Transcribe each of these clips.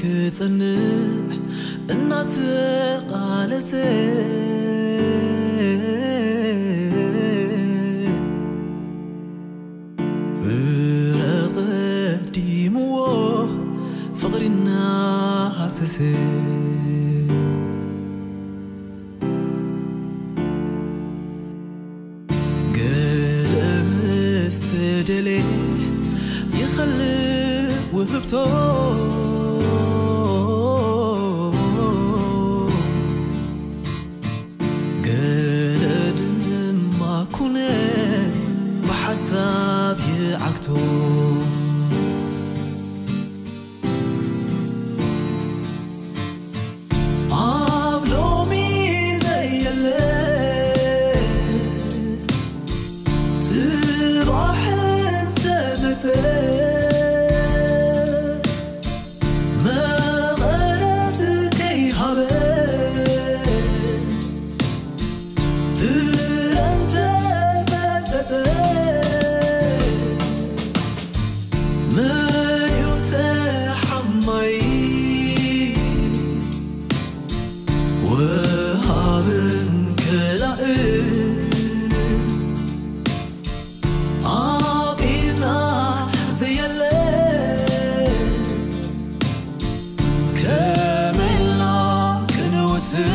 ክጸንዕ እናተቓለሰ ፍረ ቀዲምዎ ፍቕሪ እናሃሰሰ ገለ ምስ ተደልየ ይኸልእ ውህብቶ ገለ ድማ ኩነት ብሓሳብ ይዓግቶ ኣብ ሎሚ ዘየለ ጽባሕ እንተመጸ መቐረት ከይሃበ ፍረ እንተመጸጸ መን እዩ ተሓማይ ወሃብን ከላእን ኣብ ኢድና ዘየለ ከመይ ኢልና ክንውስን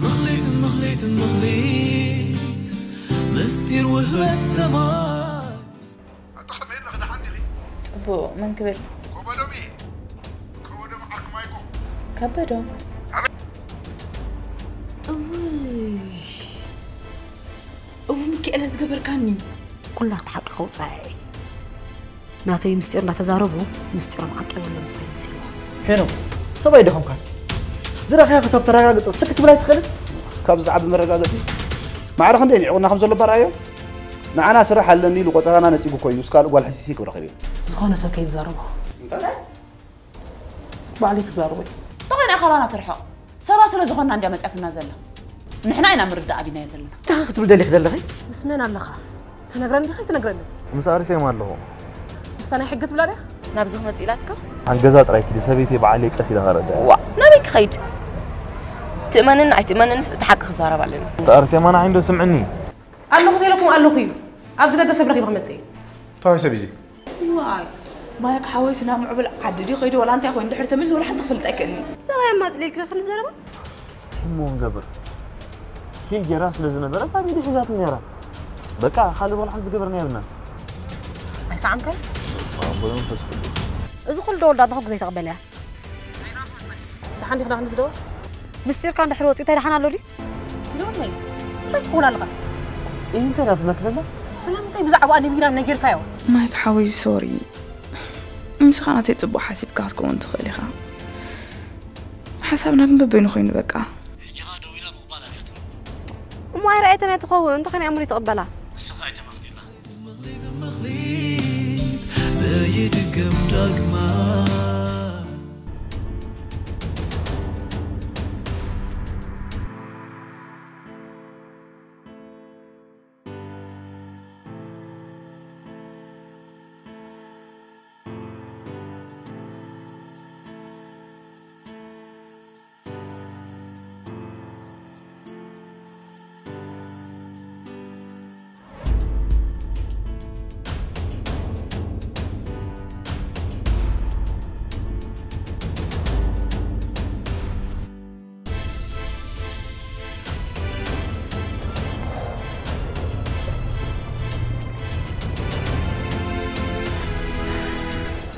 ምኽሊት ምኽሊት ምኽሊት ምስጢር ውህበት ሰማይ ኣቶ ከመይ ኣለኺ ደሓን ዲኺ? ጽቡቕ መን ክብል? ከበዶም እየ። ከበዶም ዓርኩማይኮ። ከበዶም? እውይ እው ሚካኤል ዝገበርካኒ ኩላ እቲ ሓቂ ከውፅኣ እየ። ናተይ ምስጢር እናተዛረቡ ምስጢሮም ዓቂቦሎም ዝብል መሲሉኹ። ሄኖክ፣ ሰብ ኣይደኸምካን። ዝረኸያ ክሳብ ተረጋግፀ ስክ ትብል ኣይትኽእልን? ካብዚ ዝዓቢ መረጋገፂ ማዕረ ክንደይ ንዕቑና ከም ዘሎ ባርኣዮ። ንዓና ስራሕ ኣለኒ ኢሉ ቆፀራና ነፂጉ እኮ እዩ ምስ ካልእ ጓል ሕሲሲ ክብል ረኺበ። ዝኾነ ሰብ ከይትዛረቦ። እንታይ? ባዕለይ ክዛረቦ እዩ። ተኾይና ካባና ትርሕቕ። ሰባ ስለ ዝኾንና እንድያ መፅያትና ዘላ። ንሕና ኢና ምርዳእ ኣቢናዮ ዘለና። እንታይ ክትብል ደሊኽ ዘለኺ? ምስ መን ኣለኻ? ትነግረኒ ዲኻ ትነግረኒ? ምስ ኣርሴማ ኣለኹ። ምስታ ናይ ሕጊ ትብላ ዲኻ? ናብዚ ክመጽእ ኢላትካ? ኣብ ገዛ ጥራይ ኪዲ ሰበይተይ ባዕለይ ቀስ ኢለ ከረድእ። ዋ፣ ናበይ ክኸይድ? ትእመንን ኣይትእመንንስ እቲ ሓቂ ክዛረብ ኣለኒ። ኣርሴማ ንዓይ እንዶ ስምዕኒ። ኣለኹ ተለኩም ኣለኹ እዩ። ኣብዚ ደገ ሰብ ረኺበ ክመጽእ እዩ። እንታይ ሰብ እዚ? ዋይ፣ ማይክ ሓወይስ ናብ ምዕቡል ዓዲ ድዩ ከይዱ ዋላ እንታይ ኮይኑ ድሕሪ ተመልሱ ዋላ ሓንቲ ክፈልጥ ኣይክእልን እዩ። ሰብኣይ ኣማጽእ ኢልክና ክንዘረባ? እሞ ንገብር። ሂል ጌራ ስለ ዝነበረት ኣብ ኢዱ ሒዛትኒ ነይራ። በቃ ካልእ ዋላ ሓንቲ ዝገበርና የብልናን። ኣይሰዓምካይ? ኣቦ መንፈስ ቅዱስ። እዚ ኩሉ ደወል ዳንታ ከ ግዜ ተቐበልያ? ደሓን ዲኽና ክንዝደወል? ምስጢርካ እንድሕር ወፂኡ እንታይ ደሓን ኣሎ ድዩ? ዮናይ፣ እንታይ ትኸውን ኣለኻ? እንታይ ዳትመክረላ? ስለምንታይ ብዛዕባ ኣነ ሚና ነጊርካዮ? ማይክ ሓወይ ሶሪ። ንስኻ ናተይ ጽቡቕ ሓሲብካ ክትከውን ትኽእል ኢኻ። ሓሳብና ግን በበይኑ ኮይኑ በቃ። ሕጂ ኸኣ ደው ኢላ ምቕባል ኣብያትኒ። እሞ ኣይረኣየትን ኣይትኸውን፣ እንተኾይኑ ኣእምሮ ይትቕበላ። ንስኻ ኣይተማኽኒላ። ዘይድገም ዳግማ።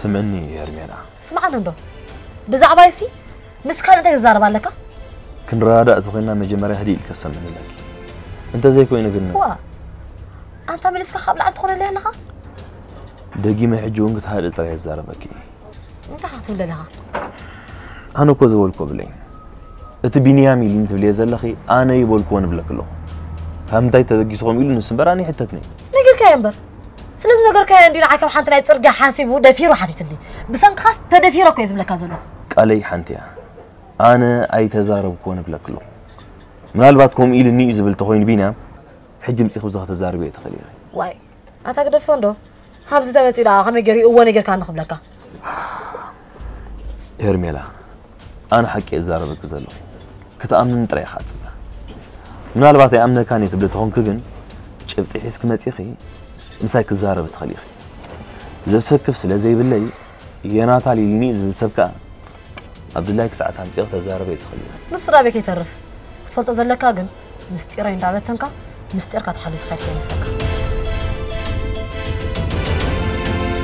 ስምዕኒ ሄርሜላ። ስምዓኒ እንዶ። ብዛዕባይሲ ምስ ካልእ እንታይ ትዛረብ ኣለካ? ክንረዳዳእ ተኾይንና መጀመርያ ህድእ ኢልካ ሰምዕኒ ኣለኪ። እንተዘይኮይኑ ግን ዋ፣ ኣንታ መሊስካ ካብ ላዕሊ ትኾነለይ ኣለኻ? ደጊመ ሕጂ እውን ክትሃድእ ጥራይ ይዛረበኪ። እንታይ ክትብል ኣለኻ? ኣነ እኮ ዝበልኩ ብለይ። እቲ ቢንያም ኢሉኒ ትብልዮ ዘለኺ ኣነ ይበልኩዎ ንብለኪ ኣለኹ። ካብ ምንታይ ተበጊሱ ከምኡ ኢሉ ንሱ እምበር ኣነ ይሕተትኒ። ነጊርካዮ እምበር። ስለዚ ነገርካዮ እንዲ ንዓይ ከም ሓንቲ ናይ ጽርግያ ሓሲቡ ደፊሩ ሓቲትኒ። ብሰንክኻስ ተደፊረ እኮ እየ ዝብለካ ዘለኹ። ቃለይ ሓንቲ እያ። ኣነ ኣይተዛረብኩዎ ንብለኪ ኣለኹ። ምናልባት ከምኡ ኢሉኒ እዩ ዝብል ተኾይኑ ቢንያም፣ ሕጂ ምጺኺ ብዚ ከተዛርብዮ ትኽእሊ ኢኺ። ዋይ፣ ኣታ ግደፎ እንዶ። ካብዚ ተመጺኡ ደኣ ከመይ ገይሩ እወ ነጊርካኒ ክብለካ? ሄርሜላ፣ ኣነ ሓቂ እዛረበኪ ዘለኹ፣ ክትኣምንኒ ጥራይ ኢኻ ዝጽበ። ምናልባት ኣይኣምነካን እየ ትብሊ ተኾንኪ ግን፣ ጭብጢ ሒዝኪ መጺኺ ምሳይ ክዛረቢ ትኽእሊ ኢኺ። ዘሰክፍ ስለ ዘይብለይ፣ ዮናታን ኢልኒ ዝብል ሰብ ከኣ ኣብ ድላይኪ ሰዓት ኣምጺእኺ ተዛረበ ትኽእሊ ኢኺ። ንሱ ናበይ ከይተርፍ? ክትፈልጦ ዘለካ ግን፣ ምስጢረይ እንዳበተንካ፣ ምስጢርካ ትሓልፍ ዝኸድካ ይመስለካ።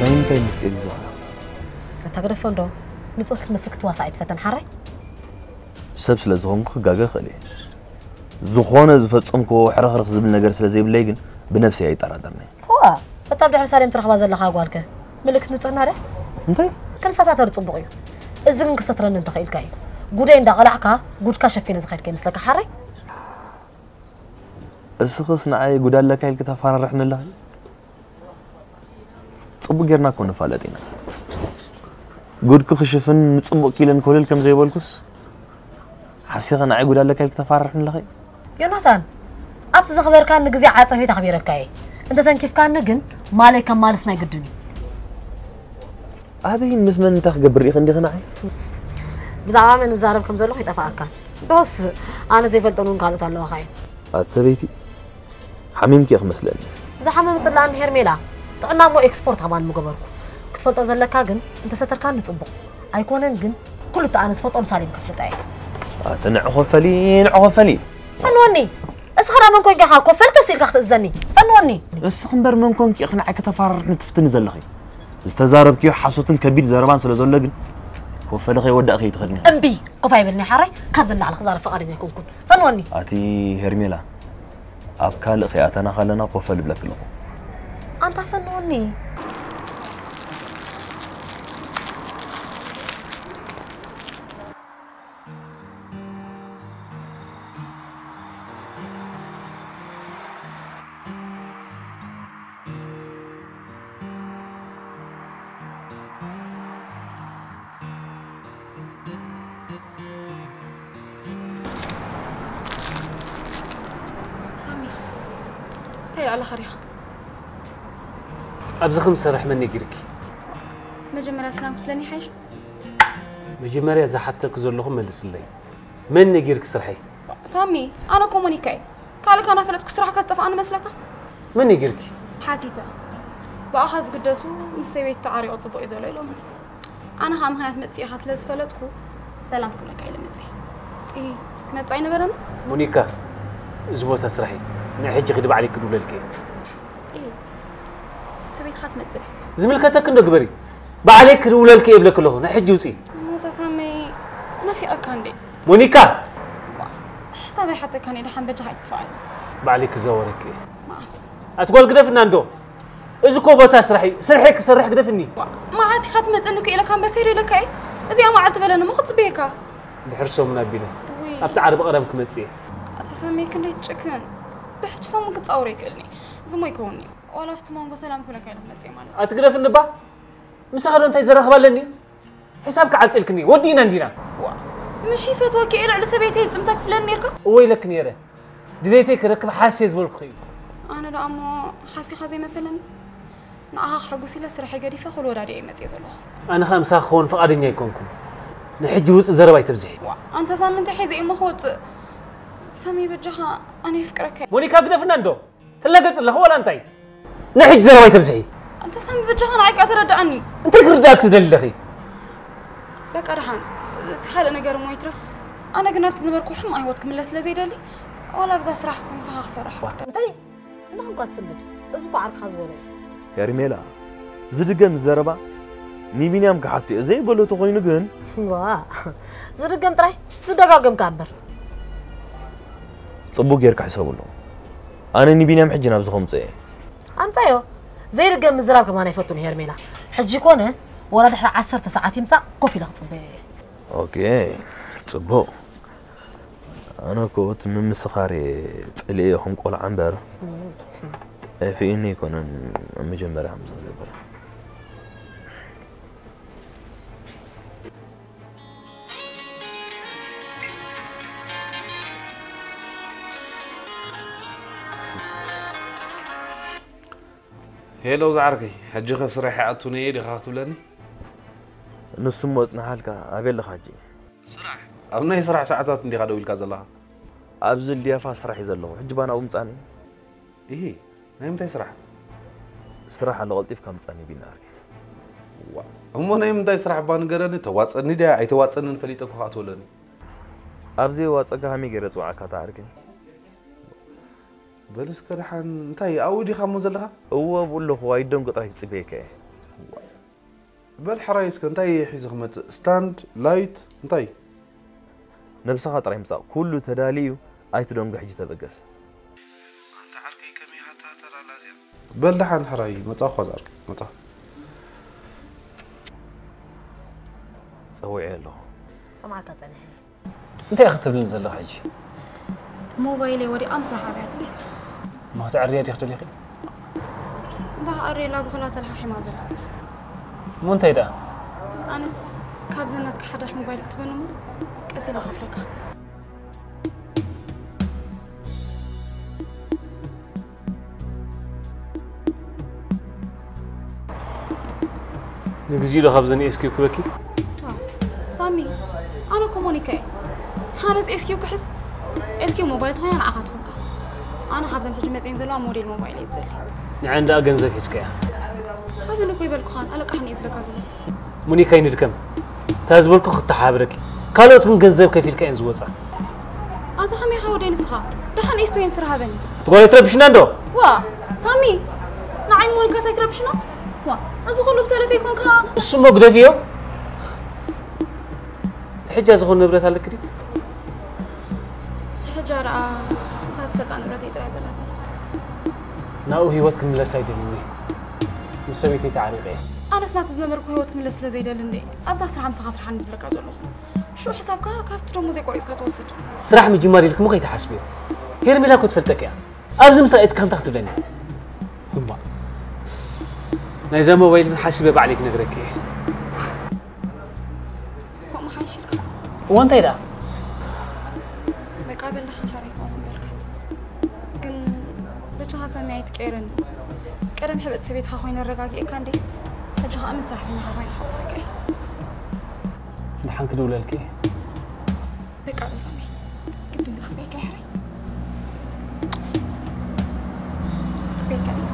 ናይ ምንታይ ምስጢር እዩ ዝኾነ? ኣታ ግደፎ እንዶ፣ ንጹህ ክትመስል ክትዋሳእ ኣይትፈተን ሓራይ። ሰብ ስለ ዝኾንኩ ክጋገ እኽእል እየ። ዝኾነ ዝፈጸምክዎ ሕርኽርኽ ዝብል ነገር ስለ ዘይብለይ ግን ብነብሰይ ኣይጠራጠርን'የ። እዋ፣ እታ ኣብ ድሕሪ ሳሌም ትረኽባ ዘለኻ ጓልከ ምልክት ንጽህና ድያ? እንታይ? ክንሳታተር ጽቡቕ እዩ። እዚ ግን ክሰትረኒ እንተኽኢልካ እዩ። ጉደይ እንዳቐላዕካ ጉድካ ሸፊነ ዝኸድካ ይመስለካ ሓራይ? እስኽስ ንዓይ ጉድ ኣለካ ኢልኪ ተፋራርሕኒ ኣለኺ? ጽቡቕ ጌርና እኮ ንፋለጥ ኢና። ጉድኪ ክሽፍን ንጽቡቕ ኪለን ኮለል ከም ዘይበልኩስ ሓሲኸ ንዓይ ጉድ ኣለካ ኢልኪ ተፋራርሕኒ ኣለኺ? ዮናታን፣ ኣብቲ ዘኽበርካኒ ግዜ ዓጸፌት ኣኽቢረካ እየ። እንተ ተንኪፍካኒ ግን ማለይ ከም ማልስ ናይ ግድን እዩ። ኣበይን ምስ መን እንታይ ክገብር ርኢኺ እንዲኺ ንዓይ? ብዛዕባ መን እዛረብ ከም ዘለኹ ይጠፍኣካ። ዶስ ኣነ ዘይፈልጠን እውን ካልኦት ኣለዋኻ እየን። ኣቲ ሰበይቲ፣ ሓሚምኪ ኢኺ መስለኒ። ዝሓመመ ጽላእኒ ሄርሜላ፣ ጥዕና እሞ ኤክስፖርት ሃባን ምገበርኩ። ክትፈልጦ ዘለካ ግን፣ እንተሰተርካኒ ጽቡቕ። ኣይኮነን ግን፣ ኩሉ እቲ ኣነ ዝፈልጦ ንሳሌም ከፍልጣ እየ። ኣቲ ንዕ ኮፈሊ፣ ንዕ ኮፈሊ። ፈንወኒ፣ እስኻ ደኣ መን ኮንካ ኢኻ ኮፈል ተሲልካ ክትእዘኒ? ፈንወኒ። እስኺ እምበር መን ኮንኪ ኢኺ ንዓይ ከተፋራርሕኒ ትፍትኒ ዘለኺ? ዝተዛረብክዮ ሓሶትን ከቢድ ዘረባን ስለ ዘሎ ግን፣ ኮፈሊ ከይወዳእኺ ኣይትኸድኒ። እምቢ፣ ኮፍ ኣይበልኒ ሓራይ፣ ካብ ዘላዕሊ ክዛረብ ፈቓደኛ ኣይኮንኩን። ፈንወኒ። ኣቲ ሄርሜላ፣ ኣብ ካልእ ከይኣተና ከለና ኮፈል እብለኪ ኣለኹ። ኣንታ ፈንወኒ። ሳሚ፣ እንታይ ኣለኻ ዲኻ? ኣብዚ ከም ዝሰርሕ መን ነጊርኪ? መጀመርያ ሰላም ክትብለኒ ይሓይሽ። መጀመርያ ዝሓተኪ ዘለኹ መልስለይ። መን ነጊርኪ ስርሐይ? ሳሚ፣ ኣነ እኮ ሞኒካ እየ። ካልእ ካናፈለጥኩ ስራሕካ ዝጠፍኣኒ መስለካ? መን ነጊርኪ? ሓቲተ። ብኣኻ ዝግደሱ ምስ ሰበይቲ ተዓሪቑ ጽቡቕ እዩ ዘሎ ኢሎምኒ። ኣነ ኸኣ ምኽንያት መጥፊእኻ ስለ ዝፈለጥኩ ሰላም ክብለካ ኢለ መጽየ። እሂ፣ ክመጽእ ኣይነበረን? ሞኒካ፣ እዚ ቦታ ስራሕ እዩ። ንሕጂ ክዲ ባዕለይ ክድውለልኪ እየ። እሂ፣ ሰበይትኻ ትመጽእ ድያ? ዝምልከተኪ እንዶ ግበሪ። ባዕለይ ክድውለልኪ እየ ይብለኪ ኣለኹ። ንሕጂ ውጺ። እሞ ተሳመይ ናፊቐካ እንዴ? ሞኒካ! ዋ፣ ሓሳብ ኣይሓተካን እየ፣ ደሓን በጃኻ ኣይትጥፍኣኒ። ባዕለይ ክዛወረኪ እየ። መዓስ? ኣቲ ጓል ግደፍና እንዶ። እዚ እኮ ቦታ ስራሕ እዩ። ስርሐይ ክሰርሕ ግደፍኒ። ዋ፣ መዓስ ኢኻ ትመጸኒ እኮ ኢለካ እምበር ተይዶ ኢለካ እየ። እዚኣ መዓልቲ በለኒ እሞ ክጽበየካ። ድሕሪ ሰሙን ኣቢለ። ውይ። ኣብቲ ዓርቢ ቀዳም ክመጽእ እየ። ኣታ ሳሚ ክንደይ ትጭክን። ብሕጂ ሰሙን ክጻወሮ ይክእልኒ። እዚ እሞ ኣይከውን'ዩ። ዋላ ኣብቲ መንጎ ሰላም ክብለካ ኢለ ክመጽእ እየ ማለት እዩ። ኣቲ ግደፍኒ እባ። ምሳኻ ዶ እንታይ ዘራኽብ ኣለኒ? ሕሳብ ክዓጽልክኒ፣ ወዲእና እንዲና። ዋ፣ ምሽ ይፈትወኪ እየ ልዕሊ ሰበይተይ ዝጥምታ ክትብለኒ ኔርካ? እወ ኢለኪ ኔረ። ድሌተይ ክረክብ ሓስየ ዝበልኩኺ እዩ። ኣነ ደኣ እሞ ሓሲኻ ዘይመሰለኒ። ንዓኻ ከሐጉስ ኢለ ስርሐይ ገዲፈ ክወዳድያ እየ መጽየ ዘለኹ። ኣነ ኸኣ ምሳኺ ክኸውን ፍቓደኛ ኣይኮንኩን። ንሕጂ ውጽእ ዘረባ ኣይተብዝሒ። ዋ፣ ኣንታ ሳሚ እንታይ ሒዘ እየ እሞ ክወጽእ? ሳሚ በጃኻ ኣነ የፍቅረካ እየ። ሞኒካ ግደፍና እንዶ። ትላገጽ ኣለኺ ዋላ እንታይ? ናይ ሕጂ ዘረባ ኣይተብዝሒ። ኣንታ ሳሚ በጃኻ ንዓይ ከኣ ተረድኣኒ። እንታይ ክርድኣኪ ትደሊ ኣለኺ? በቃ ደሓን፣ እቲ ካልእ ነገር እሞ ይትረፍ። ኣነ ግን ናብቲ ዝነበርኩ ሕማቕ ህይወት ክምለስ ስለ ዘይደሊ፣ ዋላ ብዛ ስራሕ እኮ ምሳኻ ክሰርሕ ዋ፣ ፍቅደ። እንታይ? እንታይ ኮንካ ትስምድ? እዚ እኮ ዓርክኻ ዝበሎ እዩ። ሄርሜላ፣ ዝድገም ዘረባ ንቢንያም ክሓቶ እየ ዘይበሎ ተኾይኑ ግን ዋ፣ ዝድገም ጥራይ ዝደጋገምካ እምበር። ጽቡቕ ጌርካ ሕሰበሉ። ኣነ ንቢንያም ሕጂ ናብዚ ከምጽኦ እየ። ኣምጻዮ። ዘይድገም ምዝራብ ከማን ኣይፈቱን ሄርሜላ። ሕጂ ኮነ ወላ ድሕሪ ዓሰርተ ሰዓት ይምጻእ ኮፍ ኢለ ክጽበዮ እየ። ኦኬ፣ ጽቡቕ። ኣነ እኮ እቲ ምምስኻር እየ ጸሊኤዮ ከም ቆልዓ እምበር ጠፊኡኒ ኣይኮነን ኣብ መጀመርያ ከምዚ ዝገብር። ሄሎ ዝዓርከይ፣ ሕጂ ኸ ስራሕ ይኣቱ ነየ ዲኻ ክትብለኒ? ንሱ እሞ ጽንሓልካ፣ ኣበይ ኣለኻ ሕጂ? ስራሕ? ኣብ ናይ ስራሕ ሰዓታት እንዲኻ ደው ኢልካ ዘለኻ? ኣብዚ ልድያፋ ስራሕ እዩ ዘለኹ። ሕጂ ባናኡ ምጻኒ። ኢሂ፣ ናይ ምንታይ ስራሕ? ስራሕ ኣሎ፣ ቀልጢፍካ ምጻኒ ቢኒ ዓርከይ። ዋ፣ እሞ ናይ ምንታይ ስራሕ እባ ንገረኒ፣ ተዋጸኒ ድያ ኣይተዋጸንን ፈሊጠ እኮ ከኣ ትበለኒ። ኣብ ዘይዋጸካ ከመይ ገይረ ጽውዓካ እታ ዓርከይ? በል እስከ ደሓን፣ እንታይ ኣብኡ ዲኻ እሞ ዘለኻ? እወ፣ ኣብኡ ኣለኹ፣ ኣይደንጉ ጥራይ ክጽበየካ እየ። ዋ፣ በል ሕራይ እስከ፣ እንታይ እየ ሒዘ ክመጽእ? ስታንድ፣ ላይት፣ እንታይ? ነብስኻ ጥራይ ምጻእ፣ ኩሉ ተዳልዩ እዩ፣ ኣይትደንጉ፣ ሕጂ ተበገስ። ኣንታ ዓርከይ ከመይ ሃታ ተላላ እዚኣ። በል ደሓን ሕራይ፣ መጻኹ እዛ ዓርከይ፣ መጻኹ። ጸዊዐ ኣለኹ። ሰማዕካ ጸኒሐ። እንታይ ኢኺ ትብልኒ ዘለኺ ሕጂ? ሞባይለይ ወዲቓ ምስራሕ ኣብያትኒ። እሞ ክትዕርያ ዲኺ ደሊኺ? እንዳ ክኣርየላ ብኹላ ተለሓሒማ ዘላ። እሞ እንታይ ደኣ? ኣነስ ካብዘን ናትካ ሓዳሽ ሞባይል ክትበኒ እሞ ቀስ ኢለ ከፍለካ። ንግዚኡ ዶ ካብዘን ኤስኪው ክበኪ? ኣዎ፣ ሳሚ፣ ኣነ እኮ ሞኒካ እየ። ኣነስ ኤስኪው ክሕዝ፣ ኤስኪው ሞባይል ተኾይና ንዓኻ ትኾንካ። ኣነ ካብዘን ሕጂ መፅየን ዘለዋ ሞዴል ሞባይል እየ ዝደሊ። ንዐን ደኣ ገንዘብ ሒዝካያ። ኣበል እኮ ይበልኩኻን፣ ኣለቃሕኒ እየ ዝብለካ ዘሎ። ሙኒካ ይንድከም። እታ ዝበልኩ ክተሓባብረኪ። ካልኦት እውን ገንዘብ ከፊልካ እየን ዝወፃ። ኣንታ ከመይ ኢኻ ወደይ ንስኻ? ደሓን ኢስት ወይን ስራ ሃበኒ። እቲ ጓል ኣይትረብሽና እንዶ? ዋ፣ ሳሚ፣ ንዓይን ሞኒካስ ኣይትረብሽና? ዋ፣ እዚ ኩሉ ብሰለፈይ ኮንካ? እሱ እሞ ግደፍዮ። እቲ ሕጃ ዝኾነ ንብረት ኣለኪ ድዩ? እቲ ሕጃ ደኣ እታ ትፈልጣ ንብረተይ ጥራይ ዘላትኒ። ናብኡ ህይወት ክምለስ ኣይደልን እየ። ምስ ሰበይተይ ተዓሪቐ እየ። ኣነስ ናቲ ዝነበርኩ ህይወት ክምለስ ስለ ዘይደሊ እንደ ኣብዛ ስራሕ ምሳኻ ስራሓኒ ዝብለካ ዘለኹ። ሽዑ ሕሳብካ ካብቲ ደሞዘይ ቆሪጽካ ትወስድ። ስራሕ ምጅማር ኢልኪ እሞ ከይትሓስብዮ። ሄርሜላ እኮ ትፈልጠኪ እያ። ኣብዚ ምስ ረኣየትኪ እንታይ ክትብለኒ? እማ፣ ናይዛ ሞባይል ግን ሓሲበ ባዕለይ ክነግረኪ እየ። ከምኡ ሓይሽ ኢልካ። እዋ፣ እንታይ ደኣ? በቃ በል ደሓን ሕራይ ከምኡ በልካስ። ግን በጃኻ ሳሚ ኣይትቀየረኒ። ቀደም ሕበጥ ሰበይትኻ ኮይነ ኣረጋጊኤካ እንዴ? ሕጂ ኸኣ ምን ሰራሕተኛኻ ኮይነ ሓጎሰካ እየ። ደሓን ክድውለልኪ እየ። በቃ በል ሳሚ። ግድን ክጽበየካ እየ ሕራይ። ክጽበየካ እየ።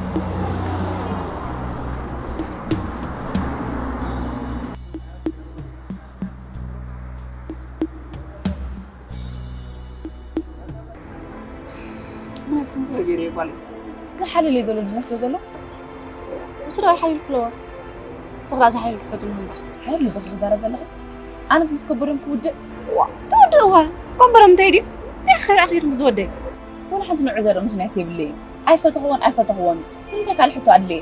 ማክስ እንታይ ገይረ ጓለይ? ዝሓልል እዩ ዘሎ ዝመስሎ ዘሎ። ንሱ ደኣ ሓሊል ክለዋ። ንስኻ ደኣ ዝሓልል ትፈትዎ ምህንዳ። ሓሊል ንኸስ ትዛረብ ዘለኻ? ኣነስ ምስ ከበዶም ክውድእ? ዋ፣ ትውድእ እዋ። ከበዶም እንታይ ድዩ? እንታይ ኸሪኣኺ ኢኺ ዝወደይ? ወላ ሓንቲ ንዑ ዘርኢ ምኽንያት የብለይን። ኣይፈተኽዎን፣ ኣይፈተኽዎን። ንምንታይ ካልእ ሕቶ ኣድለየ?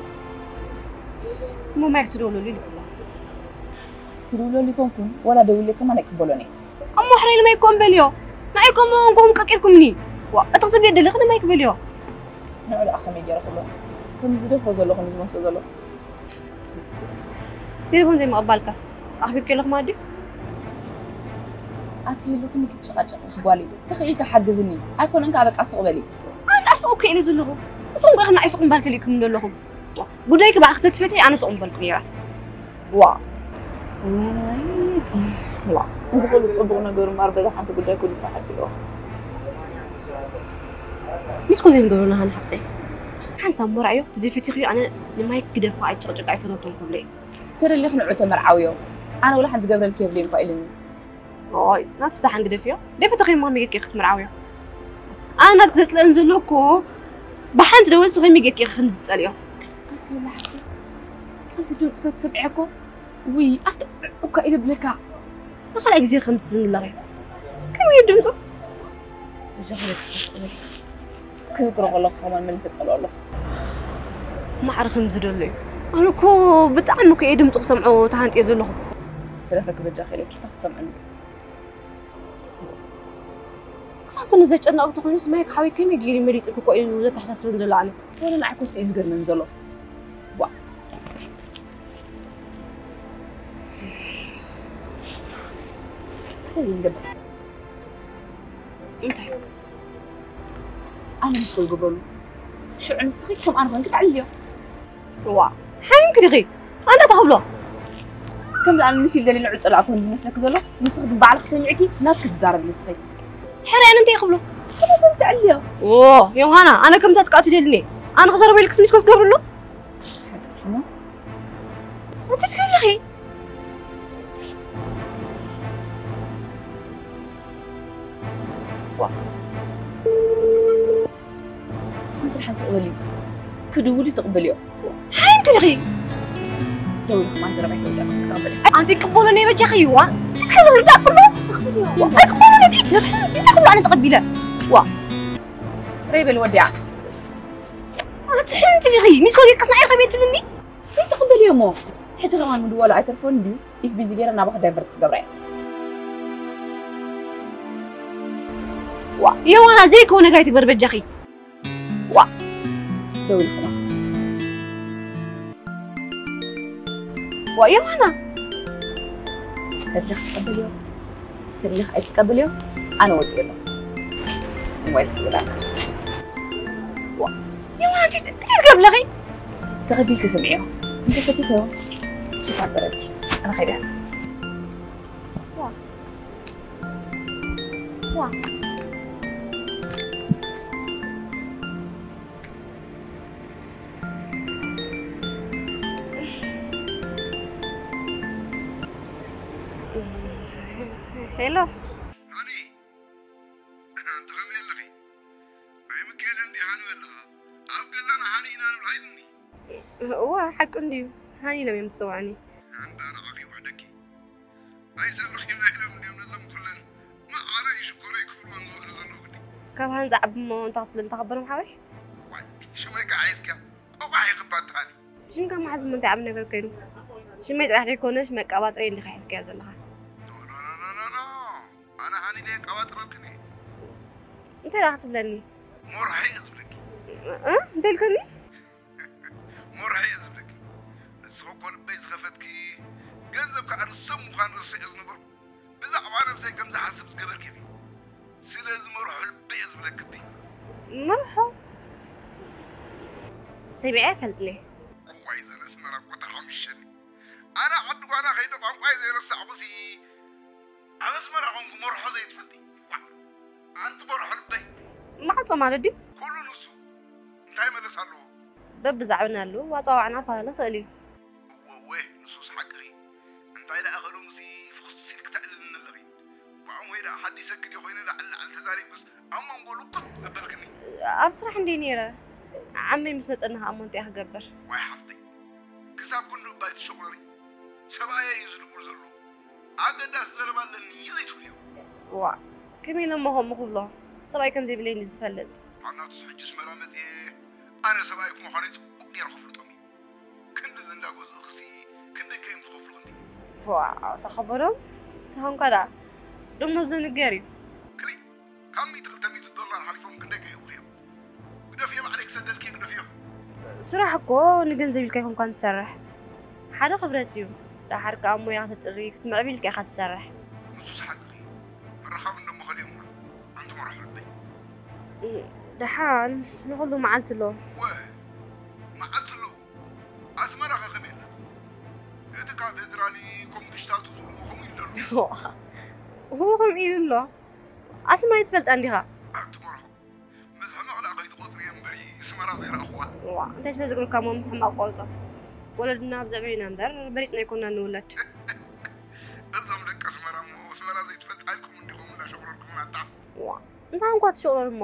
እሞ ማይ ክትደውለሉ ኢልኩላ። ክድውለሉ ይኮንኩን፣ ወላ ደውለ ከማን ኣይቅበሎን እየ። እሞ ሕራይ ንማይ ኮን በልዮ። ንዓይ ከምኡ እንኮም ቀቂርኩምኒ። ዋ፣ እቲ ክትብልዮ ደለኺ ንማይ ክበልዮ። ንዑ ደኣ ከመይ ገይረ ክብሎ? ከም ዝደፍሮ ዘለኹ ዝመስሎ ዘሎ። ቴሌፎን ዘይምቕባልካ ኣኽቢርኪ ኣለኹ ማለት ድዩ? ኣቲ ሄሉ ክንዲ ክትጨቃጨቂ ጓለይ፣ ተኽኢልካ ሓግዝኒ። ኣይኮነን ከኣ በቃ ስቕ በሊ። ኣነ ደኣ ስቕ እኮ ኢለ ዘለኹ። ንስኹም ከ ንዓይ ስቕ ምባል ከሊእኩም ዘለኹም። ጉዳይኪ ብኣኺ ተትፈትሒ ኣነ ስቕ ምበልኩ ነይረ። ዋ። ዋይ። ዋ። እዚ ኩሉ ጽቡቕ ነገሩ እምበኣር በዛ ሓንቲ ጉዳይ ኩሉ ይፈሓት ኣለዎ። ምስ ኩሉ ዘይንገብሮ ናሃን ሓፍተይ። ሓንሳብ እሞ ርኣዮ፣ ተዘይፈቲኽዮ ኣነ ንማይ ግደፋ ኣይትጨቕጭቃ ኣይፈተውቶን ክብሎ እዩ። ተደሊኺ ንዑ ተመርዓውዮ። ኣነ ወላ ሓንቲ ዝገብረልኪ የብለይን እኳ ኢሉኒ። ኦይ፣ ናቱ ደሓን ግደፍዮ። ደይፈተኽዮ እሞ ከመይ ጌርኪ ኢኺ ክትምርዓውዮ? ኣነ ናትኪ ዘጽልአን ዘሎ እኮ ብሓንቲ ደወል ንስኺ ከመይ ጌርኪ ኢኺ ከምዚ ትጸልዮ? ኣንቲ ላሕቲ፣ ኣንቲ ድምፁ ተትሰምዒ እኮ፣ ውይ፣ ኣቲ እኳ ኢለ ብለካ። ንኻልኣይ ግዜ ከምዚ ትብልኒ ኣለኺ። ከመይ እዩ ድምፁ? ብጃ ክዝክሮ ከለኹ ከማን መሊሰ ጸልኦ ኣለኹ። ማዕረ ከም ዝደሎ እዩ። ኣነ እኮ ብጣዕሚ እኮ እየ ድምፁ ክሰምዖ ተሃንጥየ ዘለኹ። ስለፈኪ በጃ ከይለኪ ተክሰምዕኒ። ክሳብ ክንዲ ዘጨነቕ ተኾይኑስ ማይክ ሓወይ ከመይ ገይሩ መሊጹ ክኮ እዩ ዘተሓሳስበን ዘሎ ኣነ። ወላ ንዓይ ኮስ እዩ ዝገርመን ዘሎ። ዋ። ክሰብ ይንገበር። እንታይ? ኣነ ምስ ይገብረሉ። ሽዑ ንስኺ ከም ኣነ ኮንኪ ተዕልልዮ። ዋ፣ ሓሚምኪ ዲኺ? ኣንታ ተኽብሎ። ከምዚ ኣነ ንፊል ደሊለ ዕጸሉ ኣኮን ዝመስለኪ ዘሎ፣ ንስኺ ግን ባዕልኺ ሰሚዕኪ ናትኪ ትዛረቢ ንስኺ። ሕራይ ኣነ እንታይ ክብሎ? ከመይ ከም ትዕልዮ? ኦ፣ ዮሃና፣ ኣነ ከምዛ ትቃቱ ደልኒ። ኣነ ክዛረበ ኢልክስ ሚስኮት ክገብርሉ? ሓጥርሕና። እንታይ ትገብሪ? ዋ። እንታይ ሓዚ ቅበሊ? ክድውል እዩ ትቕበልዮ። ሓይን ክድኺ? ደው ኢልኩም ኣንተ ረባይ ትቕበል። ኣንቲ ቅበሎ ናይ በጃኺ ይዋ። ትክክል ወርዳ ቅበሎ። ትቕበልዮ። ኣይቅበሎ ናይ ትሕት ዝርሕ። እንታይ ክብሎ ኣነ ተቐቢለ? ዋ። ረይ በል ወዲያ። ኣቲ ሕንቲ ዲኺ? ሚስኮ ዲክስ ናይ ከመይ ትብልኒ? እንታይ ትቕበልዮ እሞ? ሕጂ ከማን ምድዋሉ ኣይተርፎን ድዩ? ኢፍ ቢዚ ገይረ ናባኺ ዳይቨርት ክገብራ እየ። ዋ፣ ዮዋና ዘይከው ነገር ኣይትግበር በጃኺ። ዋ። ደው ኢልኩማ። ዋ፣ ዮዋና። ከድልኽ ትቀበልዮ? ከድልኽ ኣይትቀበልዮ? ኣነ ወዲኤ ኣለኹ። ሞባይል ትብል ኣላ። ዋ፣ ዮዋና፣ እንታይ፣ እንታይ ትገብሪ ኣለኺ? ተቐቢልኪ ስምዕዮ። እንተ ፈቲኽዮ፣ ሽፋን በረልኪ። ኣነ ኸይደ። ዋ። ዋ። ሄሎ። ሃኒ፣ ኣንቲ ከመይ ኣለኺ? ኣይ ምክኤለ እንዲ ሃኒ በለኻ። ኣብ ገዛና ሃኒ ኢና ንብላ ኢሉኒ። እዋ፣ ሓቁ እንድዩ። ሃኒ ኢሎም እዮም ዝጽውዑኒ። ኣንዳ ንዓኺ ውሕደኪ። ኣይ ሰብ ረኺብና ኢሎም እንድዮም ነዞም ኩለን ማዓረይ ሽኮረይ ክብልወን ዝውዕሉ ዘለዉ ግዲ። ካብ ሃንዛ ዓቢ እሞ እንታይ ክትብል እንታይ ክበሎም ሓወይ? ዋይ፣ ሽመይ ከዓ ሒዝክያ። ቆቋሕ ይኽባት ሃኒ። ሽምካ መሓዝ እሞ እንታይ ዓቢ ነገር ከይኑ? ሽመይ ጥራሕ ዘይኮነስ መቀባጥሪ እንዲኻ ሒዝክያ ዘለኻ። ኖ፣ ኖ፣ ኖ፣ ኖ፣ ኖ፣ ኖ። ኣነ ሃኒ ኢለ የቀባጥረልክን እየ። እንታይ ደኣ ክትብለኒ? ሞርሐ እየ ዝብለኪ። እ? እንታይ ኢልከኒ? ሞርሐ እየ ዝብለኪ። ንስኺ እኮ ልበይ ዝኸፈትኪ፣ ገንዘብ ከኣ ርሰም ምዃን ረሲዐ ዝነበርኩ፣ ብዛዕባ ነብሰይ ከም ዝሓስብ ዝገበርኪ ኢኺ። ስለዚ መርሖ ልበይ እየ ዝብለኪ እቲ። መርሖ? ሰሚዐ ኣይፈልጥን እየ። እዋይ፣ ዘን ኣስመራ እኮ ተሓምሸኒ። ኣነ ዓዲ ጓና ከይደ ቋንቋይ ዘይረሳዕኩሲ፣ ኣብ ኣስመራ ኾንኩ መርሖ ዘይትፈልጢ? ዋዕ! ኣንቲ መርሖ ልበይ። ማዕጾ ማለት ድዩ? ኩሉ ንሱ። እንታይ መለስ ኣለዎ? በብዛዕብና ኣለዉ፣ ኣጸዋውዓና ክፈላለ ይኽእል እዩ። እወ፣ እወ፣ ንሱስ ሓቅኺ። እንታይ ደኣ ከሎምሲ ፍኹስ ኢልኪ ተዕልልኒ ኣለኺ። ብኣም ወይ ደኣ ሓዲሰኪ ድየ ኮይነ ላዕሊ ላዕሊ ተዛሪብክስ ኣብ መንጎ ልኩት ዘበልክኒ። ኣብ ስራሕ እንድየ ነይረ። ዓመይ ምስ መጸና ኸኣ እሞ እንታይ እየ ክገብር? ዋይ ሓፍተይ፣ ክሳብ ክንዱ እባ ኣይትሸቑረሪ። ሰብኣየ እዩ ዝድውል ዘሎ። ኣገዳሲ ዘረባ ኣለኒ ዘይትብልዮ። ዋእ፣ ከመይ ኢለ እሞ ከምኡ ክብሎ? ሰብኣይ ከም ዘይብለይ እንድዩ ዝፈልጥ። ዋናቱስ ሕጂ ኣስመራ መጺኤ ኣነ ሰብኣይኪ ምዃነይ ጽቡቕ ገይረ ከፍልጦም እየ። ክንድዚ እንዳገዝእኽሲ ክንደይ ከ እዮም ዝኸፍሉኺ እንዲ? ዋእ፣ ተኸበሮም፣ ተኾንካ ደኣ ደሞዝ ዝንገር እዩ። ክሊ ካብ ሚእቲ ክልተ ሚእቲ ዶላር ሓሊፎም ክንደይ ከ ይህቡኺ እዮም? ግደፍዮ፣ ባዕለይ ክሰደልኪ እየ፣ ግደፍዮ። ስራሕ እኮ ንገንዘብ ኢልካ ኣይኮንካን ትሰርሕ። ሓደ ክብረት እዩ። ደሓር ከኣ ሞያ ከተጥሪ፣ ክትምዕብል ኢልካ ኢኻ ትሰርሕ። ንሱስ ሓቅኺ። ምርኻብ እንዶ እሞ ከሊኦምና። ኣንቲ መርሖ ልበይ። እም፣ ደሓን፣ ንኹሉ መዓልቲ ኣሎ። እወ፣ መዓልቲ ኣሎ። ኣስመራ ከ ከመይ ኣላ? እቲ ካቴድራሊ ኮምፕሽታቱ ዝብልዎ ከምኡ ኢሉ ኣሎ። እዎ፣ ከምኡ ኢሉ ኣሎ። ኣስመራ ኣይትፈልጣን ዲኻ? ኣንቲ መርሖ። ምስ ሕማቕ ደኣ ከይትቖጽርዮ እምበሪ፣ ኣስመራ ዘይረኣኹዋ። እዋ፣ እንታይ ስለ ዝገብርካ እሞ ምስ ሕማቕ ቆርጾ? ወለድና ብዘዕብዩና እምበር፣ በሊጽና ኣይኮንና ንውለድ። እዞም ደቂ ኣስመራ እሞ፣ ኣስመራ ዘይትፈልጣ ኢልኩም እንዲኹም እንዳሸቑረርኩምና ኣታ። እዋ፣ እንታይ እንኳ ትሽቑረር እሞ?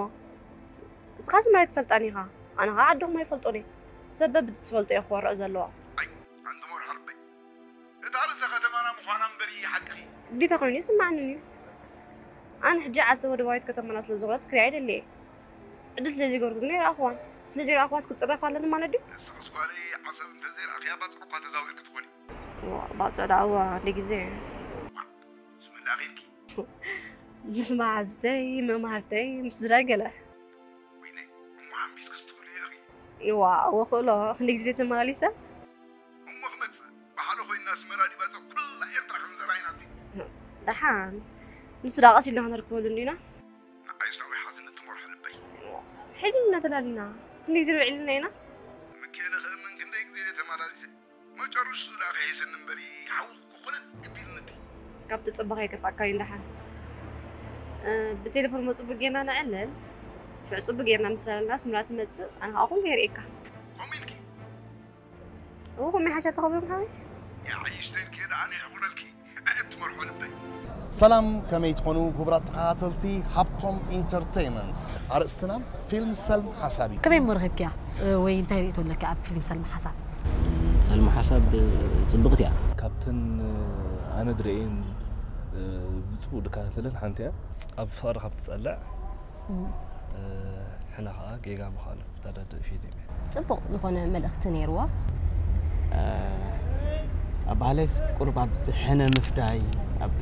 እስኻ ኣስመራ ኣይትፈልጣን ኢኻ። ኣነ ኸዓ ዓድኹም ኣይፈልጦን እየ። ሰብ በብቲ ዝፈልጦ እየ ክወርዕ ዘለዎ። ኣይ፣ ኣንቲ መርሖ ልበይ። እታ ርእሰ ከተማና ምዃና እምበሪ ሓቅኺ። ግዴታ ኮይኑ ይስማዓኒ እዩ። ኣነ ሕጂ ዓሰብ ወደባዊት ከተማና ስለ ዝኾነት ክሪኣ ይደሊ እየ። ዕድል ስለ ዘይገበርኩ ግን ኣይረኣኽዋን። ስለ ዘይረኣኽዋስ ክጽረፍ ኣለኒ ማለት ድዩ? ንስኽስ ጓለይ ዓሰብ እንተ ዘይረኣኽያ ባጽዕ እኳ ተዛዊርኪ ትኾኒ። ዋ፣ ባጽዕ ደኣ እዋ፣ ኣደ ግዜ። ዋ፣ ምስ መን ደኣ ኸይድኪ? ምስ መሓዙተይ፣ መማህርተይ፣ ምስ ስድራይ ገለ። ወይነይ፣ እሞ ሓምቢስክስ ትኽእሊ ኢኺ። ዋ፣ እወ ክእሎ፣ ክንደይ ግዜ ተመላሊሰ? እሞ ክመጽእ፣ ብሓደ ኮይንና ኣስመራ ዲባጽዕ ኩላ ኤርትራ ክንዘራ ኢና ኣቲ። ደሓን፣ ንሱ ደኣ ቀስ ኢልና ክንርከበሉ እንዲና። ንዓይስ ናበይ ሓዝኒ ትመርሖ ልበይ። ሕጂ እናተላሊና፣ ክንደይ ግዜ ውዒልና ኢና? ምክኤለ ክእምን ክንደይ ግዜ እየ ተመላሊሰ። መጨረሽቱ ደኣ ከይሕሰኒ እምበሪ፣ ሓዊ ካብ ትጽበኻ ይከፍኣካ እዩ። እንዳሓን ብቴሌፎን መ ጽቡቅ ጌርና ንዕለል። ሽዑ ጽቡቅ ጌርና ምስ ሰለልና ስምራ ትመጽእ፣ ኣነ ከዓ ኩሉ የርእየካ። ከምኡ ኢልኪ? እዎ ከምኡ ይሓሸ ተኸብሩ ምሓወይ። ይዓይሽ ተልኪ ደኣ ኣነ ይሕቡነልኪ። ኣዕት መርሖ ልበይ። ሰላም፣ ከመይ ትኾኑ ክቡራት ተኸታተልቲ ሃብቶም ኢንተርቴይመንት? ኣርእስትና ፊልም ሰልም ሓሳብ እዩ። ከመይ እሞ ረኺብክያ? እ፣ ወይ እንታይ ርእይቶ ኣለኪ ኣብ ፊልም ሰልሚ ሓሳብ? ሰልሚ ሓሳብ ጽብቕቲ እያ። ካብተን ኣነ ድረኤን ብጽቡቅ ድከታተለን ሓንቲ እያ። ኣብ ፍቅሪ ካብ ትጸልዕ ሕና ከዓ ጌጋ ምዃኑ ተረድእ ፊልም እያ። ጽቡቕ ዝኾነ መልእኽቲ ነይርዋ። ኣባህላይስ ቁሩብ ኣብ ሕነ ምፍዳይ ኣብ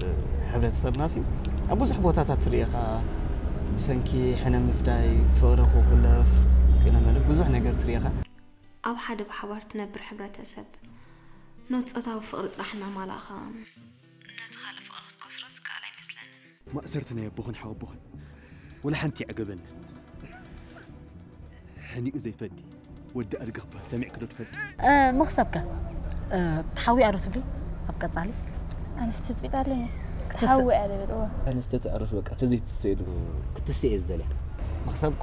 ሕብረተሰብና ሲ ኣብ ብዙሕ ቦታታት ትርእኻ ብሰንኪ ሕነ ምፍዳይ ፍቕሪ ክኹለፍ ቅነ መልክ ብዙሕ ነገር ትርእኻ። ኣብ ሓደ ብሓባር ትነብር ሕብረተሰብ ኖት ጾታዊ ፍቕሪ ጥራሕ እናማላእኻ ነቲ ካልእ ፍቕሪ ክትከስሮ ዝከኣል ኣይመስለንን። ማእሰርቲ ናይ ኣቦኽን ሓወቦኽን ወላ ሓንቲ ይዕገበንን። ሕኒኡ ዘይፈዲ ወዲ ኣድጊ ክበሃል ሰሚዕኪ ዶ ትፈልጢ? መኽሰብከ ትሓዊ ኣዶ ትብሊ ኣብ ቀጻሊ? ኣነስ ትጽቢት ኣለኒ ክትሓዊ ኣለ በልዎ። ኣነስ ተተዕርፍ በቃ ተዘይትስእ ኢሉ ክትስእ እየ ዝደልያ። መኽሰብኮ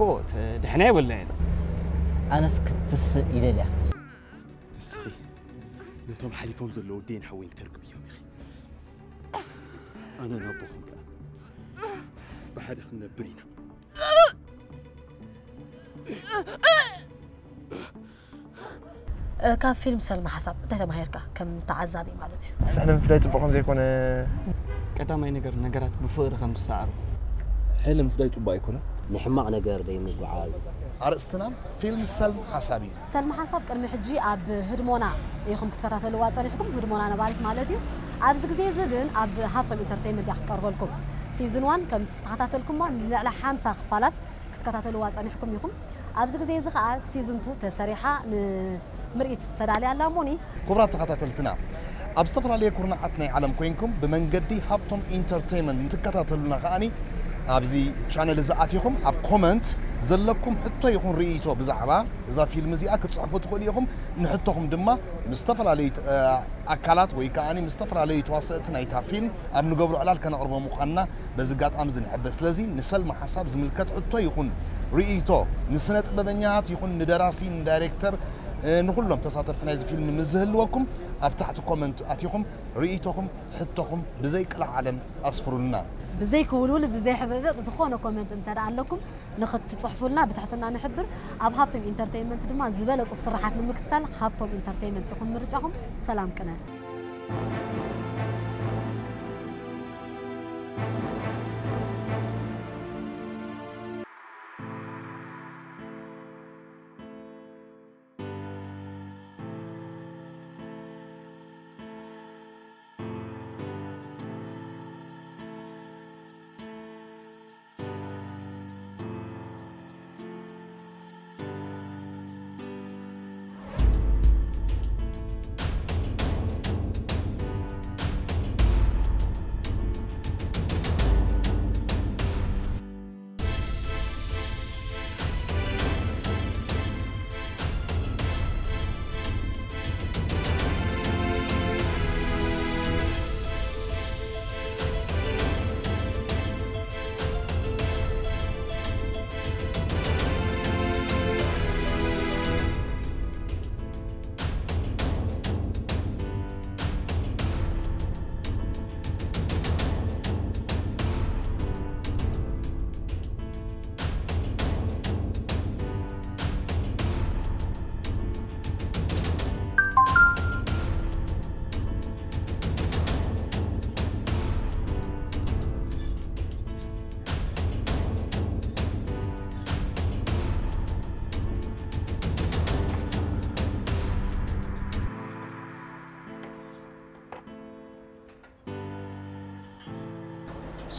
ድሕና የብልናየን። ኣነስ ክትስእ ይደልያ። ንስኺ ነቶም ሓሊፎም ዘለዉ ወደይን ሓወይን ክተርክብዮም ኢኺ። ኣነ ናቦኹም ከኣ ብሓደ ክንነብር ኢና። ካብ ፊልም ሰልማ ሓሳብ እንታይ ተማሂርካ ከም ተዓዛቢ ማለት እዩ? ስሕነ ምፍዳይ ጽቡቕ ከም ዘይኮነ ቀዳማይ ነገር ነገራት ብፍቕሪ ከም ዝሰዓሩ ሕነ ምፍዳይ ጽቡቕ ኣይኮነን። ንሕማቕ ነገር ደይምጉዓዝ። ኣርእስትና ፊልም ሰልም ሓሳብ እዩ። ሰልሚ ሓሳብ ቅድሚ ሕጂ ኣብ ህድሞና ኢኹም ክትከታተልዋ ጸኒሕኩም፣ ህድሞና ነባሪት ማለት እዩ። ኣብዚ ግዜ እዚ ግን ኣብ ሃብቶም ኢንተርቴይመንት እያ ክትቀርበልኩም። ሲዝን ዋን ከም ዝተኸታተልኩማ ንልዕሊ ሓምሳ ክፋላት ክትከታተልዋ ጸኒሕኩም ኢኹም። ኣብዚ ግዜ እዚ ኸኣ ሲዝን ቱ ተሰሪሓ ንምርኢት ተዳልያ ኣላ እሞኒ። ክቡራት ተኸታተልትና ኣብ ዝተፈላለየ ኩርናዓት ናይ ዓለም ኮይንኩም ብመንገዲ ሃብቶም ኢንተርቴይመንት እንትከታተሉና ከኣኒ ኣብዚ ቻነል እዚ ኣቲኹም ኣብ ኮመንት ዘለኩም ሕቶ ይኹን ርእይቶ ብዛዕባ እዛ ፊልም እዚኣ ክትጽሕፉ ትኽእሉ ኢኹም። ንሕቶኹም ድማ ምስ ዝተፈላለዩ እ፣ ኣካላት ወይ ከኣኒ ምስ ዝተፈላለዩ ተዋሰእቲ ናይታ ፊልም ኣብ ንገብሮ ዕላል ከነቕርቦ ምዃንና በዚ ኣጋጣሚ እዚ ንሕብር። ስለዚ ንሰልሚ ሓሳብ ዝምልከት ሕቶ ይኹን ርእይቶ ንስነ ጥበበኛታት ይኹን ንደራሲ፣ ንዳይሬክተር፣ እ፣ ንኹሎም ተሳተፍቲ ናይዚ ፊልም ምስ ዝህልወኩም ኣብ ታሕቲ ኮመንት ኣቲኹም ርእይቶኹም ሕቶኹም ብዘይ ቅልዓለም ኣስፍሩልና። ብዘይ ክውልውል ብዘይ ሕብእብእ ዝኾነ ኮመንት እንተ ደኣ ኣለኩም ንኽትጽሕፉልና ብትሕትና ንሕብር። ኣብ ሃብቶም ኢንተርቴይመንት ድማ ዝበለጹ ስራሓት ንምክትታል ሃብቶም ኢንተርቴይመንት ይኹን ምርጫኹም። ሰላም ቅነ።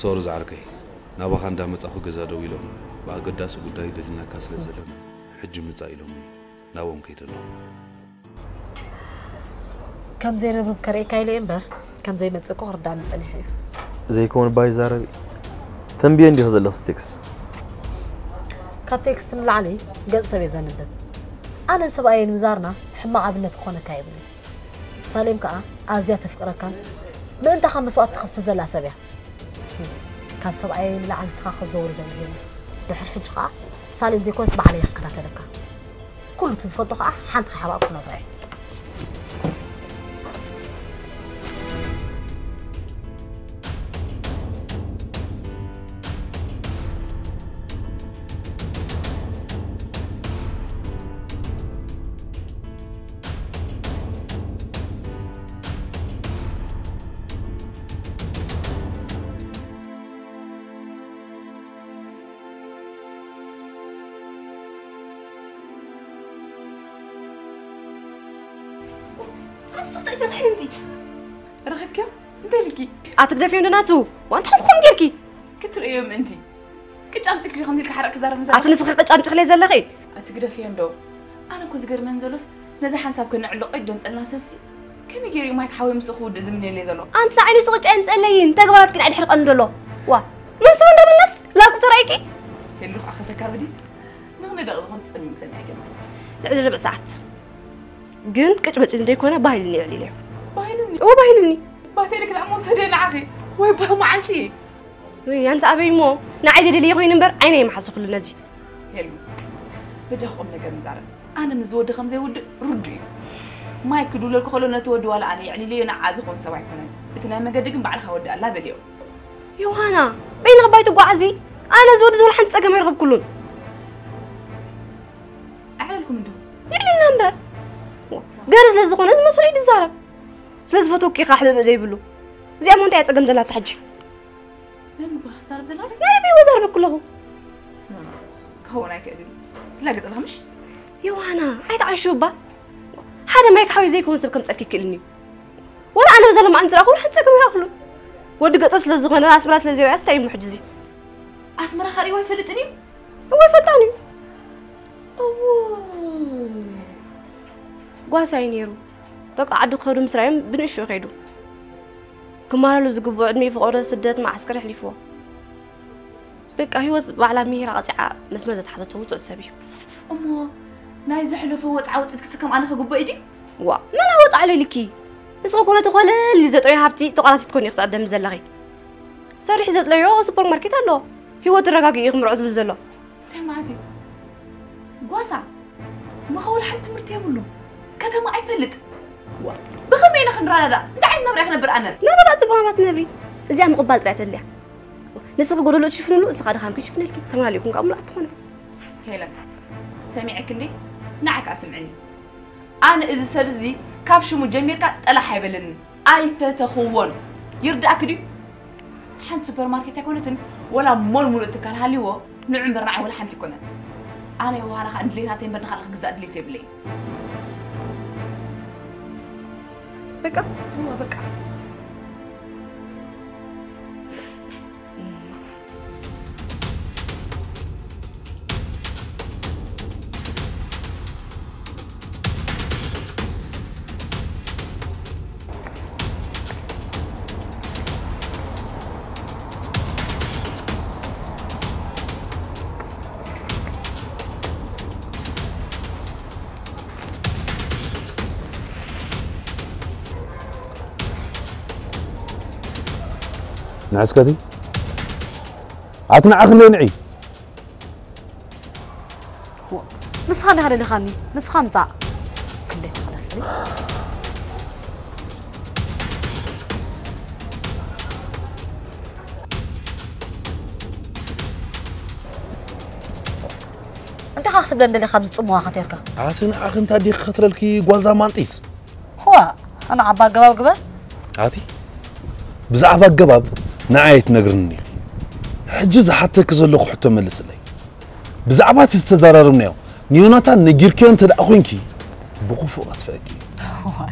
ሶሪ ዝዓርከይ፣ ናባኻ እንዳመጻኹ ገዛ ደው ኢሎም ብኣገዳሲ ጉዳይ ደሊናካ ስለ ዘለና ሕጂ ምጻእ ኢሎምኒ። ናብኦም ከይደ ኣለኹ። ከም ዘይርብርብ ከርእየካ ኢለ እየ እምበር ከም ዘይመጽእ እኮ ክርዳእኒ ጸኒሑ እዩ። ዘይከውን እባ ይዛረብ እዩ። ተንብዮ እንዲኹ ዘለኽስ ቴክስት። ካብ ቴክስት ንላዕሊ ገጽ ሰብ እየ ዘንብብ። ኣነን ሰብኣየይን ምዛርና ሕማቕ ኣብነት ክኾነካ የብሉን። ሳሌም ከኣ ኣዝያ ተፍቅረካን ምእንታኻ መስዋእቲ ትኸፍል ዘላ ሰብ እያ። ካብ ሰብኣየይ ንላዕሊ ንስኻ ክትዘውር ዘብህየኒ። ድሕሪ ሕጂ ኸኣ ሳሌም ዘይኮነት ባዕለይ እየ ክከታተለካ። ኩሉ እቲ ዝፈልጦ ኸኣ ሓንቲ ከይሓባእኩ ክነግሮ እየ። ኣቲ ትኽተይ ተኽሕምቲ ረኸብኪዮ እንታይ ኢልኪ? ኣትግደፍዮ እንዶ ናቱ ዋንታ ኹም ጌርኪ ክትርእዮ ምእንቲ ቅጫም ጭክሪ ከምዚ ኢልካ ሓረቅ ክዛረብ ምዛ ኣቲ ንስኺ ቅጫም ጭክለይ ዘለኺ ኣትግደፍዮ እንዶ ኣነ እኮ ዝገርመን ዘሎስ ነዚ ሓንሳብ ከነዕልቆ ይደምጠልና ሰብሲ ከመይ ገይሩ እዩ ማይክ ሓወይ ምስኡ ክውድእ ዝምነየለይ ዘሎ ኣንቲ ንዓይኑ ውስጥ ቅጫ የምፀለይን ተግባራት ግን ኣይድሕርቀኒ ደሎ ዋ መንሱ እንደምነስ ላቱ ተራይቂ ሄሉ ከዓ ከተካብዲ ንኽነ ደቂ ዝኾን ትፀሚም ሰሚዐ ገና ልዕሊ ርብዕ ሰዓት ግን ቅጭ መፂ ዘይኮነ ባህልኒ ይዕሊለ ባህልኒ እዎ ባህልኒ ባቴልክ ደኣ መውሰደ ንዓኺ ወይ በመዓልቲ ወይ ኣንተ ኣበይ እሞ ንዓይ ዘደልየ ኮይኑ እምበር ዓይነ የመሓዝኩሉ ነዚ ሄሉ በጃ ቁም ነገር ንዛረብ ኣነ ምስ ዝወዲ ከም ዘይውድእ ርዱ እዩ ማይ ክድውለልኩ ከሎ ነቲ ወዲ ዋላ ኣነ የዕሊለዮ ንዓ ዝኾን ሰብ ኣይኮነን እቲ ናይ መገዲ ግን ባዕልኻ ወዲ ኣላ በልዮ ዮሃና በይንኻ ባይ ትጓዓዚ ኣነ እዚ ወዲ ዝብል ሓንቲ ጸገም ኣይረኸብኩሉን ኣዕለልኩም እንዶ ይዕልና እምበር ገለ ስለ ዝኾነ ዝመስሎ እዩ ዝዛረብ ስለ ዝፈትወኪ ኢኻ ሕበበ ዘይብሉ እዚኣ ሞ እንታይ እያ ጸገም ዘላታ ሕጂ መን ምባል ክዛረብ ዘላ ናይ ቢዎ ዘርበኩ ኣለኹ ክኸውን ኣይክእልን እዩ ትላገጸልካ ምሽ ዮሃና ኣይትዓሹ እባ ሓደ ማይ ክሓዊ ዘይከውን ሰብ ከምጸልኪ ይክእልኒ እዩ ወላ ኣነ ብዘለማዓን ዝረኣኹ ሓንቲ ጸገም ይረኣኽሉ ወዲ ገጠር ስለ ዝኾነ ኣስመራ ስለ ዘይረኣስ እንታይ እዩ ሕጂ እዚ ኣስመራ ካሪእዋ ኣይፈልጥን እዩ እወ ይፈልጣን እዩ እዎ ጓሳ እዩ ነይሩ በቃ ዓዲ ክኸዱ ምስ ራዮም ብንእሽኡ ከይዱ ክማረሉ ዝግብኦ ዕድመ ፈቆዶ ስደት መዓስከር የሕሊፍዎ በቃ ህይወት ባዕላ ምሂራ ቀፂዓ መስመር ዘትሓዘቶ ውፁዕ ሰብ እዩ እሞ ናይ ዘሕለፎ ወፅዓ ውፅኢት ክስከም ኣነ ክግበእ ድዩ ዋ መን ኣወፅዓሉ ኢልኪ ንስኺ ኮነ ተኾለል ዘጠዮ ሃብቲ ተቋላሲ ትኮኒ ክትዕደሚ ዘለኺ ሰሪሒ ዘጥለዮ ሱፐርማርኬት ኣሎ ህይወት ረጋጊ እዩ ክምርዖ ዝብል ዘሎ እንታይ ማለት እዩ ጓሳ መኸወል ሓንቲ ትምህርቲ የብሉ ከተማ ኣይፈልጥ ብኸመይ ኢና ክንረዳዳ እንታይ ዓይነት ነብራ ክነብር ኣነ ነብራ ፅቡቅ ናብራ ትነብሪ እዚኣ ምቕባል ጥራይ ተድልያ ንስኺ ጎደሎ ትሽፍንሉ ንስኻ ድኻም ክሽፍነልኪ ተመላሊእኩም ካብ ሙሉእ ኣትኾነ ሄለን ሰሚዐክ እንዴ ንዓይ ከዓ ስምዕኒ ኣነ እዚ ሰብ እዚ ካብ ሽሙ ጀሚርካ ጠላሕ ኣይበለንን ኣይፈተኽዎን ይርዳእክ ድዩ ሓንቲ ሱፐርማርኬት ኣይኮነትን ወላ ሞል ሙሉእ ትካል ሃልይዎ ንዑ እምበር ንዓይ ወላ ሓንቲ ኣይኮነን ኣነ የውሃና ከዓ ድሌታተይ እምበር ንካልእ ክግዛእ ድሌት የብለይ በቃ እዋ በቃ ንዕስከቲ ኣትንዓኽ እንደ ንዒ ንስኻ እንዲኻ ደሊኻኒ ንስኻ ምፃእ ክንደይ ተኸለፍኒ እንታይ ኻ ክትብለን ደሊኻ ኣብዚ ፅምዋ ከቴርካ ኣቲ ንኣኺ እንታይ ዲኺ ከትረልኪ ጓልዛ ማንጢስ ዋ ኣነ ዓባ ኣገባብ ግበር ኣቲ ብዛዕባ ኣገባብ ንዓይ ኣይትነግርንን ኢኺ ሕጂ ዝሓተኪ ዘለኹ ሕቶ መልስለይ ብዛዕባ እቲ ዝተዘራረብናዮ ንዮናታን ነጊርክዮ እንተ ደኣ ኮይንኪ ብኽፉእ ከጥፍአኪ እዩ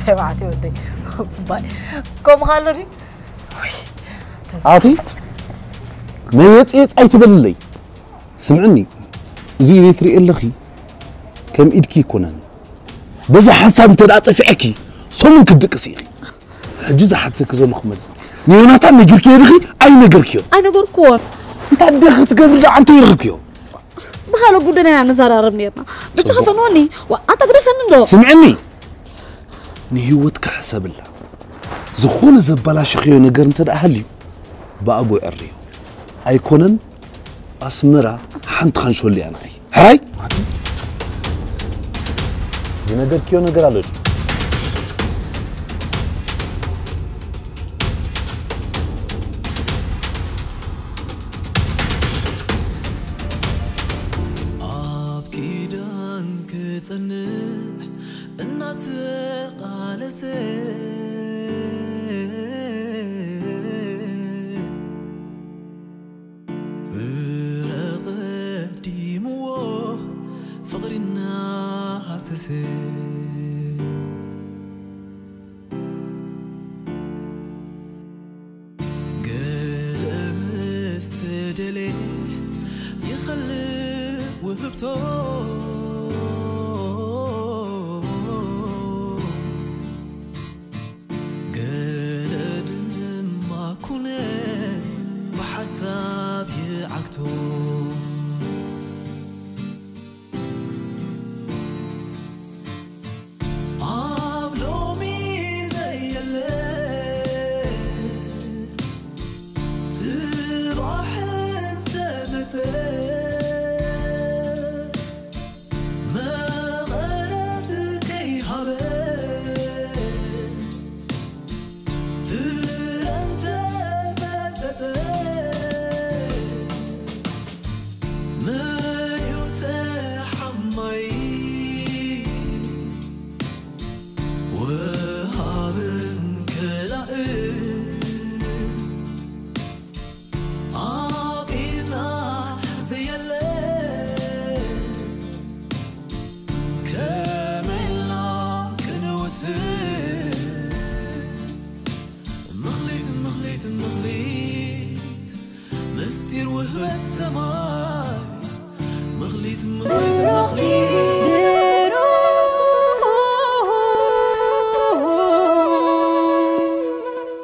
ተባዕትዮ ወደይ ባይ ከምኡ ኣሎ ድዩ ኣቲ መየፅየፅ ኣይትበልለይ ስምዕኒ እዚ ኢለ ትሪኢ ኣለኺ ከም ኢድኪ ይኮነን በዚ ሓንሳብ እንተ ደኣ ጠፊዐኪ ሰሙን ክትድቅሲ ኢኺ ሕጂ ዝሓተኪ ዘለኹ መልሲ ንዮናታን ነጊርክዮ ዲኺ ኣይነገርክዮን ኣይነገርክዎን እንታይ ደኺ ትገብሪ ዝዓንቶ ይረኽብክዮ ብኻልእ ጉዳይና ኢና ንዘራረብ ነርና ብቻ ፈንወኒ ኣታ ግደፈኒ እንዶ ስምዕኒ ንህይወትኪ ሕሰብላ ዝኾነ ዘበላሸኽዮ ነገር እንተ ደኣ ሃልዩ ብኣግኡ ዕርዩ። ኣይኮነን ኣስመራ ሓንቲ ኻንሾሎ እያ ንዓይ። ሕራይ? ዝነገርክዮ ነገር ኣሎ ድዩ? ኣብ ኪዳን ክጸንዕ እናተቓለሰ ፍረ ቀዲምዎ ፍቕሪ እናሃሰሰ ገለ ምስ ተደልየ ይኸልእ ውህብቶ ገለ ድማ ኩነት ብሓሳብ ይዓግቶ ኣብ ሎሚ ዘየለ ጽባሕ እንተመጸ መቐረት ከይሃበ ፍረ እንተመጸጸ መን እዩ ተሓማይ ወሃብን ከላእን ኣብ ኢድና ዘየለ ከመይ ኢልና ክንውስን ምኽሊት ምኽሊት ምኽሊት ምስጢር ውህበት ሰማይ ምኽሊት ምኽሊት ምኽሊት